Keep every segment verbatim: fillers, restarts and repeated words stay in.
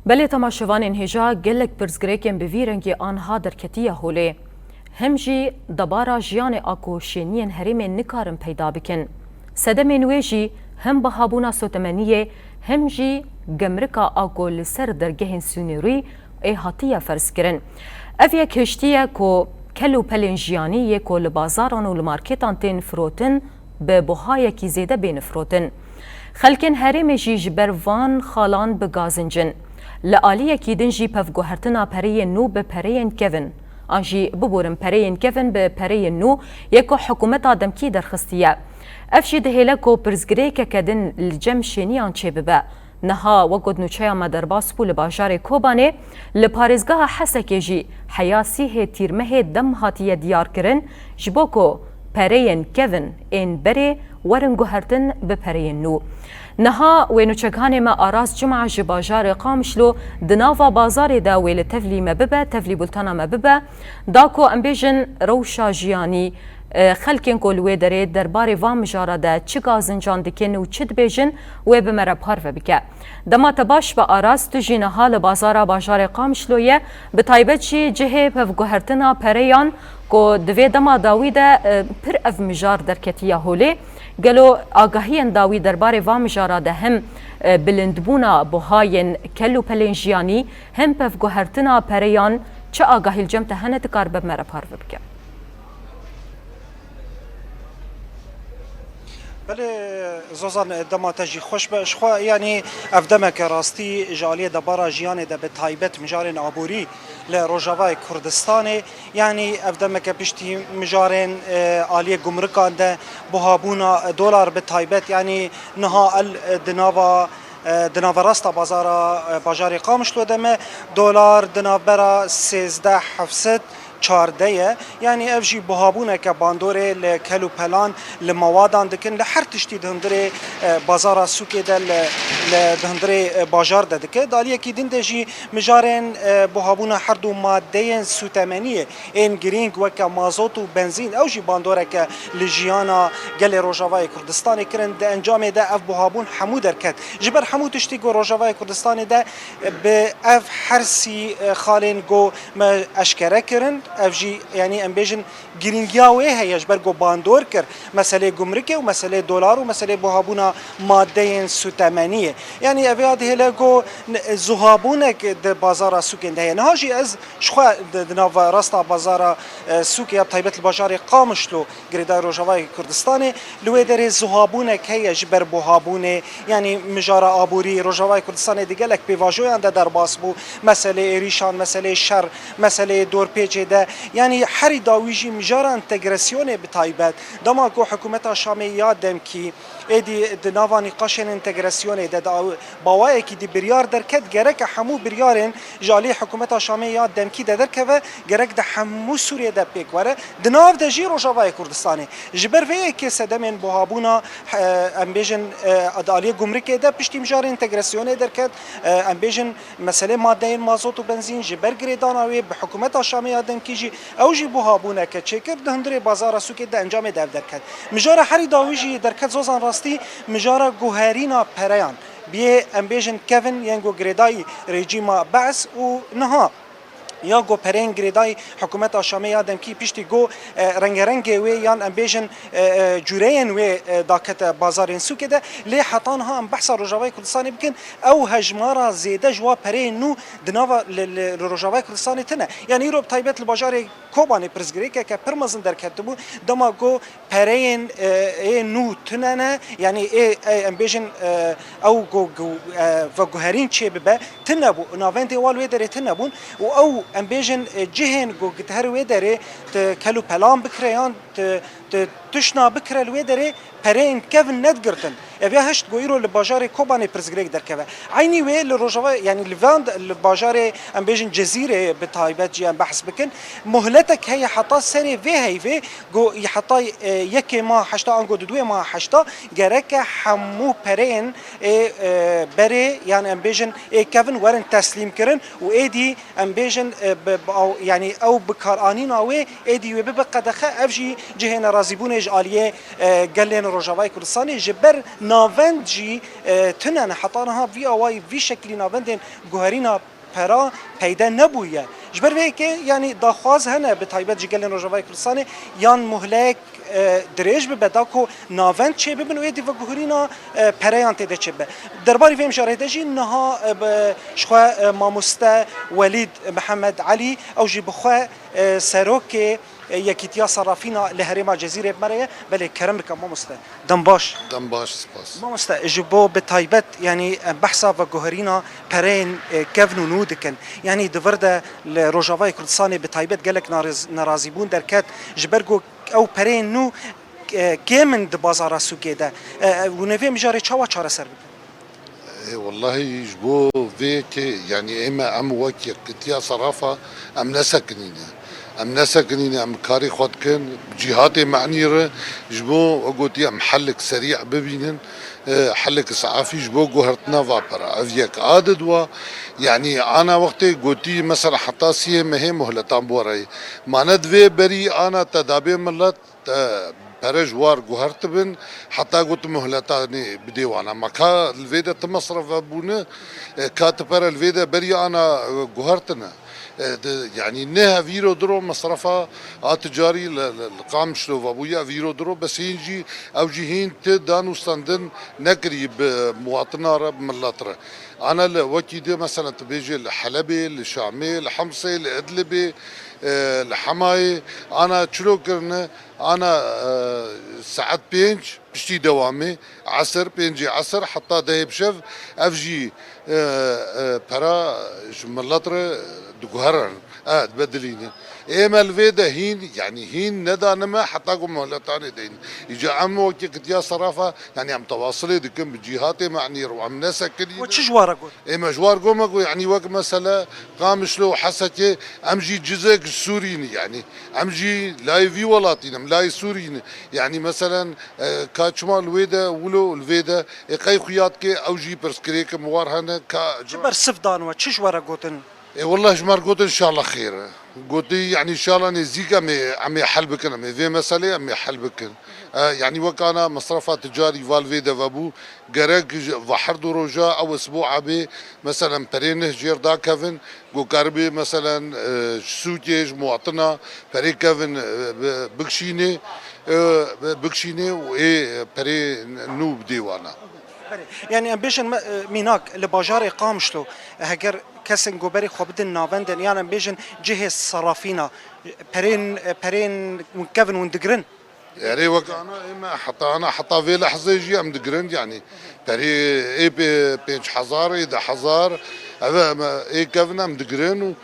Belê temaşevanên hêja, gelek pirsgirêkên bi vî rengî aniha derketiye holê. Him jî debara jiyanê a ku şêniyên herêmê nikarin peyda bikin. Sedemên wê jî him bihabûna sotemeniyê, him jî gemrika a ku li ser dergehên sînorî ê hatiye ferzkirin. Ev yek hiştiye ku kel û pelên jiyanî yê ku li bazaran û li marketan tên firotin, bi buhayekî zêde bêne firotin. Xelkên herêmê jî ji ber van xalan bi gazinc in. Li aliyekî din jî pevguhertina pereyên nû bi pereyên kevin, an jî biborin pereyên kevin bi pereyên nû yê ku hikûmeta demkî derxistiye. Ev jî dihêle ku pirsgirêkeke din li cem şêniyan çêbibe. Niha, wek ku di nûçeya me derbas bû, li bajarê Kobanê, li parêzgeha Hesekê jî heya sîhê Tîrmehê dem hatiye diyarkirin, ji bo ku pereyên kevin ên berê werin guhertin bi pereyên nû. Niha wê nûçeganê me Aras Cuma ji bajarê Qamişlo di nava bazarê de wê li tevlî me bibe, tevlî bultena me bibe, da ku em bêjin rewşa jiyanî, e, xelkên ku li wê derê derbarê van mijara de çi gazincan dikin û çi dibêjin, wê bi me re parve bike. Dema te baş be Aras, tu jî niha li bazara bajarê Qamişlo ye, bi taybet jî cihê pevguhertina pereyan ku di vê dema dawî de, e, pir ev mijar derketiye holê. Gelo agahiyên dawî derbarê van mijara de him, e, bilindbûna buhayên kel û pelên jiyanî, him pevguhertina pereyan çi agahî li cem te hene, dikar be me re parve bike. Belê, Zozan, dema te jî xweş be. Ji xwe, yanî ev demeke rastî ji aliyê debara jiyanê de, bi taybet mijarên aborî li Rojavayê Kurdistanê, yanî ev demeke piştî mijarên, e, aliyê gumrikan de buhabûna dolar bi taybet, yanî niha el, e, di nava, e, di naverasta bazara, e, bajarê Qamişlo de me dolar di navbera sêzdeh heft sed çardeh ye. Yanî ev jî buhabûneke bandorê li kel û pelan, li mewadan dikin, li her tiştî di hundirê, e, bazara sûkê de, li, li di hundirê, e, bajar de dike. Di aliyekî din de jî mijarên, e, buhabûna her du madeyên sûtemeniyê ên girîng weke mazot û benzîn, ew jî bandoreke li jiyana gelê Rojavayê Kurdistanê kirin. Di encamê de ev buhabûn hemû derket. Ji ber hemû tiştî ku Rojavayê Kurdistanê de bi ev her sî, e, xalên ku me eşkere kirin, ev jî, yanî em bêjin, girîngiya wê heye, ji ber ku bandor kir meselê gumrikê û meselê dolar û meselê buhabûna madeyên sûtemeniyê. Yanî ev ya dihêle ku n-, zuhabûnek di bazara sûkên de heye. Niha jî ez ji xwe di, di nav rasta bazara, e, sûkê ya, bi taybet li bajarê Qamişlo, girêdayî Rojavayê Kurdistanê, li wê derê zuhabûnek heye ji ber buhabûnê, yanî mijara aborî, Rojavayê Kurdistanê di gelek pêvajoyan de derbas bû, meselê êrîşan, meselê şer, meselê dorpêçê de, yanî herî dawî jî mijara entegrasyonê bi taybet, dema ku hikûmeta Şamê ya demkî êdî di nava nîqaşên entegrasyonê de, di aw-, bi awayekî dî biryar derket, gereke hemû biryarên ji alî hikûmeta Şamê ya demkî de derkeve, gerek di hemû Sûriyê de pêk were, di nav de jî Rojavayê Kurdistanê. Ji ber vê yekê sedemên buhabûna, e, em bêjin, e, di aliyê gumrikê de piştî mijarê entegrasyonê derket, e, em bêjin meselê madeyên mazot û benzîn ji ber girêdana wê bi hikûmeta Şamê ya demkî jî ew jî buhabûneke çêkir, di hundirê bazara sûkê di encamê de ev derket. Mijara herî dawî jî derket Zozan rastî mijara guherîna pereyan. Biyê em bêjin kevin yên ku girêdayî rejîma Be's û niha ya ku pereyên girêdayî hikûmeta Şamê ya demkî piştî ku, e, rengerengê wê yan em bêjin, e, e, cûreyên wê, e, dakete bazarên sûkê de, lê heta niha em behsa Rojavayê Kurdistanê bikin, ew hejmara zêde ji wa pereyên nû di nava li, li, li Rojavayê Kurdistanê tune. Yanî îro bi taybet li bajarê Kobanê pirsgirêkeke pir mezin derketibû, dema ku pereyên, e, ê nû tune ne, yanî ê, ê, em bêjin, e, ew ku, ku, e, veguherîn çêbibe, tune bû. Navendê wan wê derê tune bûn û ew, em bêjin, e, cihên ku di her wê derê di kel û pelan bikire yan di, di tişna bikire li wê derê pereyên kevin nedigirtin. Ev ya hişt ku îro li bajarê Kobanê pirsgirêk derkeve. Eynî wê li Rojava, yanî li van, li bajarê, em bêjin, Cezîrê bi taybet jî em behs bikin. Muhletek heye heta serê vê heyvê, ku heta, e, yekê meha heşta, ango di duê meha heşta, gereke hemû pereyên ê, e, berê, yan em bêjin, ê kevin werin teslîm kirin û êdî, em bêjin, e, bi, bi aw-, yanî ew bikaranîna wê êdî wê bibe qedexe, ev jî cihê ne Razîbûnê ji aliyê, e, gelên Rojavayê Kurdistanê ji ber navend jî, e, tune ne. Heta niha vî awayî, vî şekilî navendên guherîna pera peyde nebûye. Ji ber vê yekê, yanî daxwaz hene, bi taybet ji gelên Rojavayê Kurdistanê, yan muhlek, e, dirêj bibe, da ku navend çêbibin û êdî veguherîna, e, pereyan tê de çêbibe. Derbarî vê mijarê de jî niha, e, bi, ji xwe, e, mamoste Welîd Mihemed Elî, ew jî bi xwe, e, serokê, e, Yekîtiya Serafîna li herêma Cezîrê bi me re ye. Belê, kerem bike mamoste. Dem baş. Dem baş, spas. Mamoste, ji bo bi taybet, yanî, em behsa veguherîna pereyên, e, kevn û nû dikin. Yanî di vir de li Rojavayê Kurdistanê bi taybet gelek nariz-, nerazîbûn derket, ji ber ku ew pereyên nû, e, kêm in di bazara sûkê de. E, e, hûn ê vê mijarê çawa çareser bikin? Ê, wellahî ji bo vê yekê, yanî ê me em wek Yekîtiya Serafa em nesekinîne. Em nesekinîne, em karê xwe dikin. Cîhatê menî re ji bo, we gotî, em helek serî bibînin, e, helek isafî ji bo guhertina va pera. Ev yek. A di dua, yanî ana wextê gotî, mesela heta siyê mehê muhletan bi we re ye. Mane divê berî ana tedabê milet, te pere ji war guhertibin, heta got muhletanê bidê wana. Ma ka li vê de ti mesref vebûne, e, ka ti pere li vê de berî ana, e, guhertine. E, di, yanî ne hevîro diro mesrefa a ticarî li, li, li Qamişlo vebûye, hevîro diro, bes hîn jî, ew jî hîn ti dan û stendin nekirî bi muwatina re, bi milet re. Ana li wekî di, mesela tu bêjê li Helebê, li Şamê, li Hemsê, li Idlibê, e, li Hemayê, ana çilo kirine, Ana, e, saet pênc piştî dewamê, esir, pêncê esir heta dehê bi şev, ev jî, e, e, pera ji milet re diguherin, e, dibedilînin. Ê me li vê de hîn, yanî hîn nedanime heta ku muhletanê deynin. Îca em wekî kitiya serafa, yanî em tewasilê dikin bi cîhatê me, yanî em nesekinîne. We çi ji we re got? Ê me ji war gome ku, yanî wek mesele Qamişlo û Hesekê, em jî cizek ji Sûrî ne, yanî. Em jî layê vî welatî ne, em layê Sûrî ne. Yanî meselen, e, ka çima li wê de, wilo li vê de, ê qey xuya dike, ew jî pirsgirêk min war hene, ka Çi bersiv dan we, çi ji we re gotin? Ê wele ji me re gotin, inşallah xêr e. Gotî, yanî inşallah nêzîk em ê, em ê hel bikin, em ê vê meselê em ê hel bikin. E, yanî wek ana mesrefa ticarî va li vê de vebû, gerek ji, va her du roja ew esbûa bê, meselen perê nih jêr dakevin, ku karibê, meselen, e, ji sûkê, ji muwatina perê kevin, e, bi-, bikişînê, e, bi-, bikişînê û ê perê nû bidê wana. Belê. Yanî em bêjin me, e, mînak li bajarê Qamişlo, heger kesên ku berê xwe bidin navendên, yan em bêjin cihê serafîna, perên, perên hûn kevin hûn digirin? Erê, wek ana ê me heta ana, heta vê lehzê jî em digirin, yanî perê ê pê-, pênc hezar, ê deh hezar, ev em ê kevin em digirin û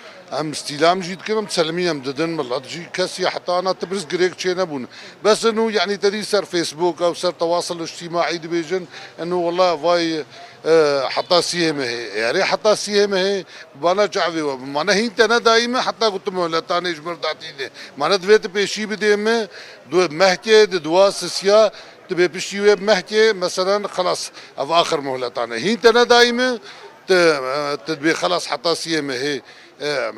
em stîlam jî dikin, em selimî em didin, milet jî kesî heta ana ti pirsgirêk çênebûn. Bes inu, yanî te dî ser Facebook ew ser tewasil îctîmaî dibêjin, inu wela vay, e, heta siyê mehê. Erê heta siyê mehê, bana çavê we, mane hîn te nedayî me, heta ku tu muhletanê ji mir datîne. Mane divê tu pêşî bidê me, du mehkê, di dua sisiya, tu bê piştî wê mehkê, meselen, xelas, ev axir muhletane. Hîn te nedayî me, tu, e, tu dibê xelas heta siyê mehê, e, e,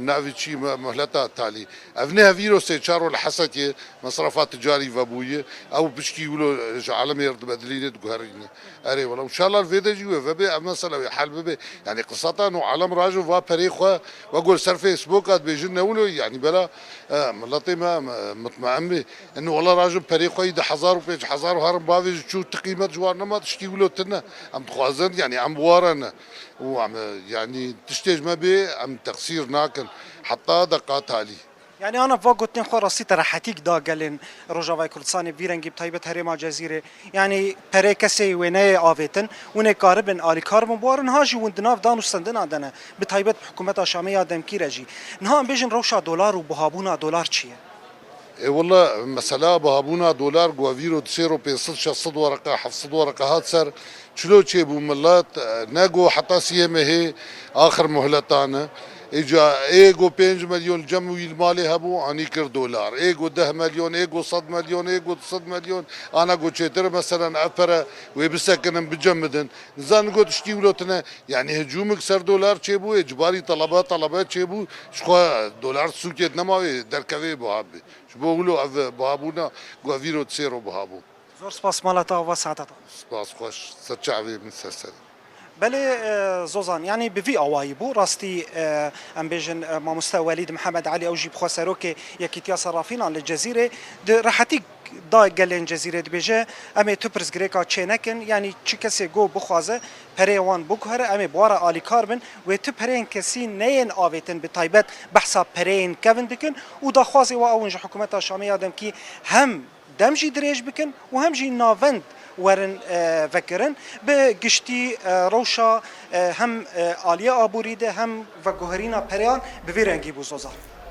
navî çî me-, muhleta talî. Ev ne hevîro sê çar ro li Hesekê mesrefa ticarî vebûye. Ew piştî wilo ji alemê re dibedilîne, diguherîne. Erê wele. Înşallah li vê de jî wê vebe, ev mesele wê hel bibe. Yanî qisatan û alem rajin va perê xwe, we gor ser Facebooka dibêjin ne wilo, yanî bela, e, miletê me, me, mutmain be. Eno wele rajin perê xwe yî du hezar û pênc hezar û herin bavê ji çû ti qîmet ji wan nema, tiştî wilo tune. Em dixwazin, yanî em ware ne. Û em, e, yanî tiştê ji me bê, em teqsîr nakin. Heta deqa talî. Yanî ana va gotinên xwe rastî te rehetîk da gelên Rojavayê Kurdistanê, vî rengî bi taybet herêma Cezîrê. Yanî perê kesê wê neyê avêtin, hûn ê karibin alîkar bin, bi wan niha jî hûn di nav dan û stendina de ne, bi taybet bi hikûmeta Şamê ya demkî re jî. Niha em bêjin rewşa dolar û buhabûna dolar çi ye? Ê wele mesela buhabûna dolar ku vîro di sê ro pênc sed, şeş sed wereqe, heft sed wereqe hat ser, çilo çêbû milet, e, ne ku heta siyê mehê axir muhletan e. Îca ê ku pênc milyon cem wî li malê hebû, anî kir dolar. Ê ku deh milyon, ê ku sed milyon, ê ku du sed milyon, ana ku çêtir, meselen, ev pere wê bisekinin, bicemidin. Nizanin ku tiştî wilo tune, yanî hicûmik ser dolar çêbû, ê cibarî telebe, telebe çêbû, ji xwe dolar sûkê nema wê derkevê buha bê. Ji bo wilo ev buhabûna ku ev îro sê ro buha bû. Zor spas mala te ava saeta te. Spas xweş, ser çavê min ser ser. Belê, e, Zozan, yanî bi vî awayî bû. Rastî, e, em bêjin, e, mamoste Welîd Mihemed Elî, ew jî bi xwe serokê Yekîtiya Serafînan li Cezîrê, di rehetî da gelên Cezîrê dibêje, em ê tu pirsgirêka çê nekin, yanî çi kesê go bixwaze, pereyê wan biguhere, em ê bi wan re alîkar bin, wê tu pereyên kesî neyên avêtin, bi taybet behsa pereyên kevin dikin û daxwazê wa ew in ji hikûmeta Şamê ya demkî hem dem jî dirêj bikin û hem jî navend werin, e, vekirin. Bi giştî, e, rewşa, e, hem, e, aliyê aborî de hem veguherîna pereyan bi vî rengî bû, Zozan.